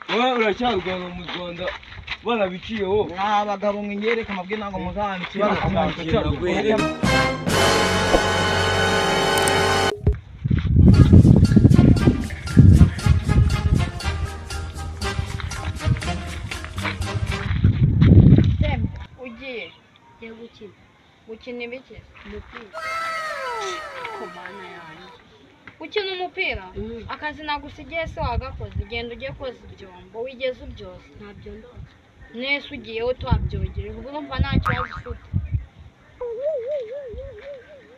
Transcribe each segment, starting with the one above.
Wowe uracyarwana mu Rwanda barabiciyeho. Mwa bagabo mwinyereka amabwi, ntabwo muzahana ikibazo cyanjye. Sembe, ugiye? Ngiye gukina. Gukina ibiki? Umupira. Ku Mana yanjye, gukina umupira? Mm. Akazi nagusigiye se wagakoze? Genda ujye koza ibyombo. Wigeze ubyoza? Ntabyo ndoza. Nese ugiyeho tuhabyogeje, ubwo urumva nta kibazo ufite?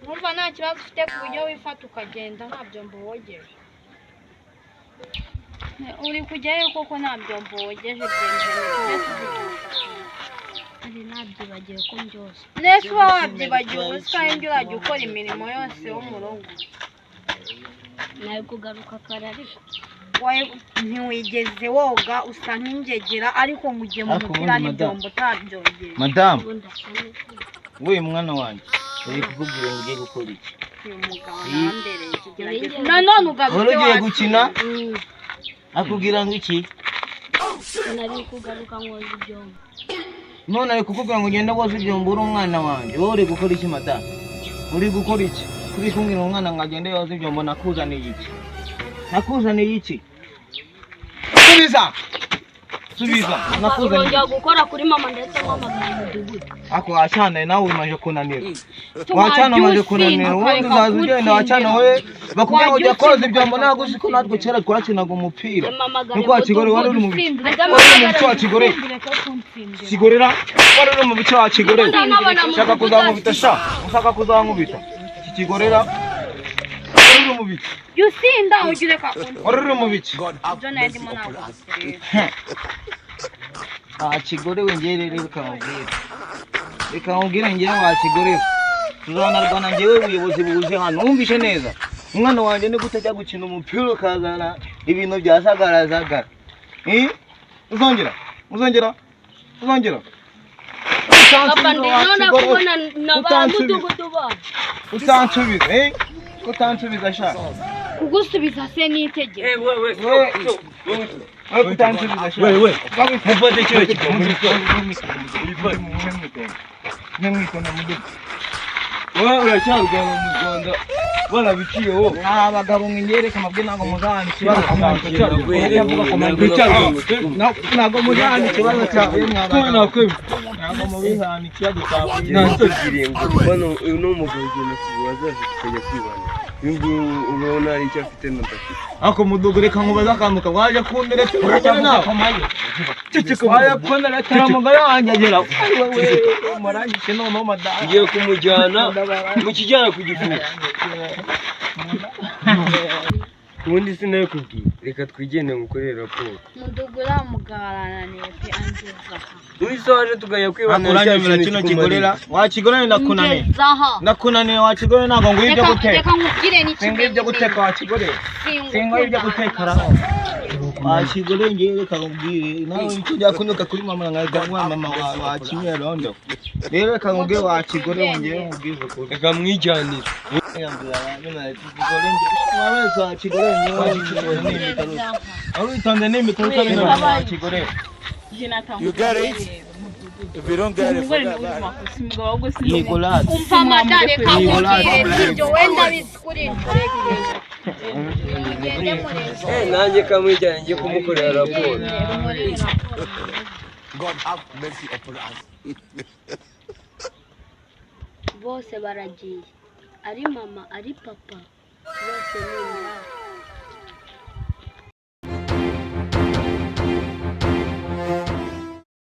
Urumva nta kibazo ufite ku buryo wifata ukagenda nta byombo wogeje? Uri kujyayo koko nta byombo wogeje? Byemvene, tujye tuvugisha. Ari nabyibagiwe ko mbyoza. Nese uba wabyibagiwe ubusa, kandi urajya ukora imirimo yose yo mu rugo? Nawe kugaruka kare ariko. Wowe ntiwigeze woga, usa nk'ingegera, ariko ngo ugiye mu Ariko mupira ubundi n'ibyombo utabyogeje. Madamu. Ubu ndasa neza. We mwana wanjye, uri kukubwira ngo ugiye gukora iki? Uyu mugabo nambereye ikigeragezo. Ugiye Nanone ugarutse. Wari ugiye gukina? Mm. Akubwira ngo iki? Nari kugaruka nkoza ibyombo. None ari kukubwira ngo ugende woze ibyombo, uri umwana wanjye. Wowe uri gukora iki, madamu? Uri gukora iki? Kuri kumbwira umwana ngo agende yoze ibyombo, nakuzaniye iki? Nakuzaniye iki? Subiza, subiza, nakuzaniye Urongera iki? gukora kuri mama ndetse mpamagara umudugudu. Ako wacana nawe umaze kunanira, wacana umaze kunanira. Ubundi uzaza ugenda wacana we, bakubwira ngo ujya koza ibyombo. Ntabwo uzi ko natwe kera twakinaga umupira? Mpamagara. Niko wa kigore, wari uri mu bice, wari uri mu bice wa kigore, kigorera, wari uri mu bice wa kigore. Ushaka kuzankubita sha? Ushaka kuzankubita iki kigorera? Wari uri mu bice? Jya usinda ujye ureka kuntsinda. Wari uri mu bice? Ibyo nari ndimo ntabwo bikureba. Wa kigore we, ngewe rero reka nkubwire, reka nkubwire ngewe wa kigore we, tuzanarwana ngewe ubuyobozi buze hano. Wumvishe neza, umwana wanjye ni gute ajya gukina umupira ukazana ibintu bya zagarazagara? Eh? Uzongera, uzongera, uzongera. Papa, ndi Utansubiza wa none kigore we. kubona na ba Utansubiza. mudugudu babo. Utansubiza, eh? Utansubiza sha. Kugusubiza se n'itegeko? Wewe. We kutansubiza sha. Wewe. Mufate kino kigabo. Wowe uracyarwana mu Rwanda barabiciyeho. Mwa bagabo mwinyereka amabwi, ntabwo muzahana ikibazo cyanjye. Ntabwo muzahana ikibazo cyawe, mwa bagabo. Ntabwo mubihana ikibazo cyawe. Nakubwiriye ngo bano uyu ni umugabo ugenda wazaje tukajya kwibana. Uyu nguyu ubona hari icyo afite n'adafite. Ako mudugu, reka nkubaze akantu kamwe. Waje kundereta umugore nawe? Ceceka, waje kunderetera umugore wanjye agera murangije noneho madamu. Tugiye kumujyana mu kijyana ku gifuka. Ubundi sinabikubwiye, reka twigende ngukorere raporo. Mudugu, uriya mugabo arananiye pe, angeza aha. Muri so waje tukajya kwibana. Uranyemera kino kigorera? Wakigorera, ndakunaniye. Ngeza aha. Ndakunaniye wakigorera, ntabwo nguha ibyo Reka guteka. reka nkubwire. Singuha ibyo guteka wakigorera, singuha ibyo guteka ra wakigore. Ngewe reka nkubwire, nawe icyo ujya kunuka kuri mama nkahita nguha mama wawe wakinyerondo. Rero reka nkubwire wakigore, ngewe nkubwize ukuri. Reka mwijyanire. Witonze n'imituruka bino wakigore. You get it? If you don't get it, forget about it. Nicolas. Umva mada, reka nkubwire, sibyo? Wenda bizi kuri inshoreke, mugende murebe. Nanjye kamwijyane njye kumukorera raporo. Mugende raporo. God have mercy upon us. Bose baragiye, ari mama ari papa, bose ni imirara.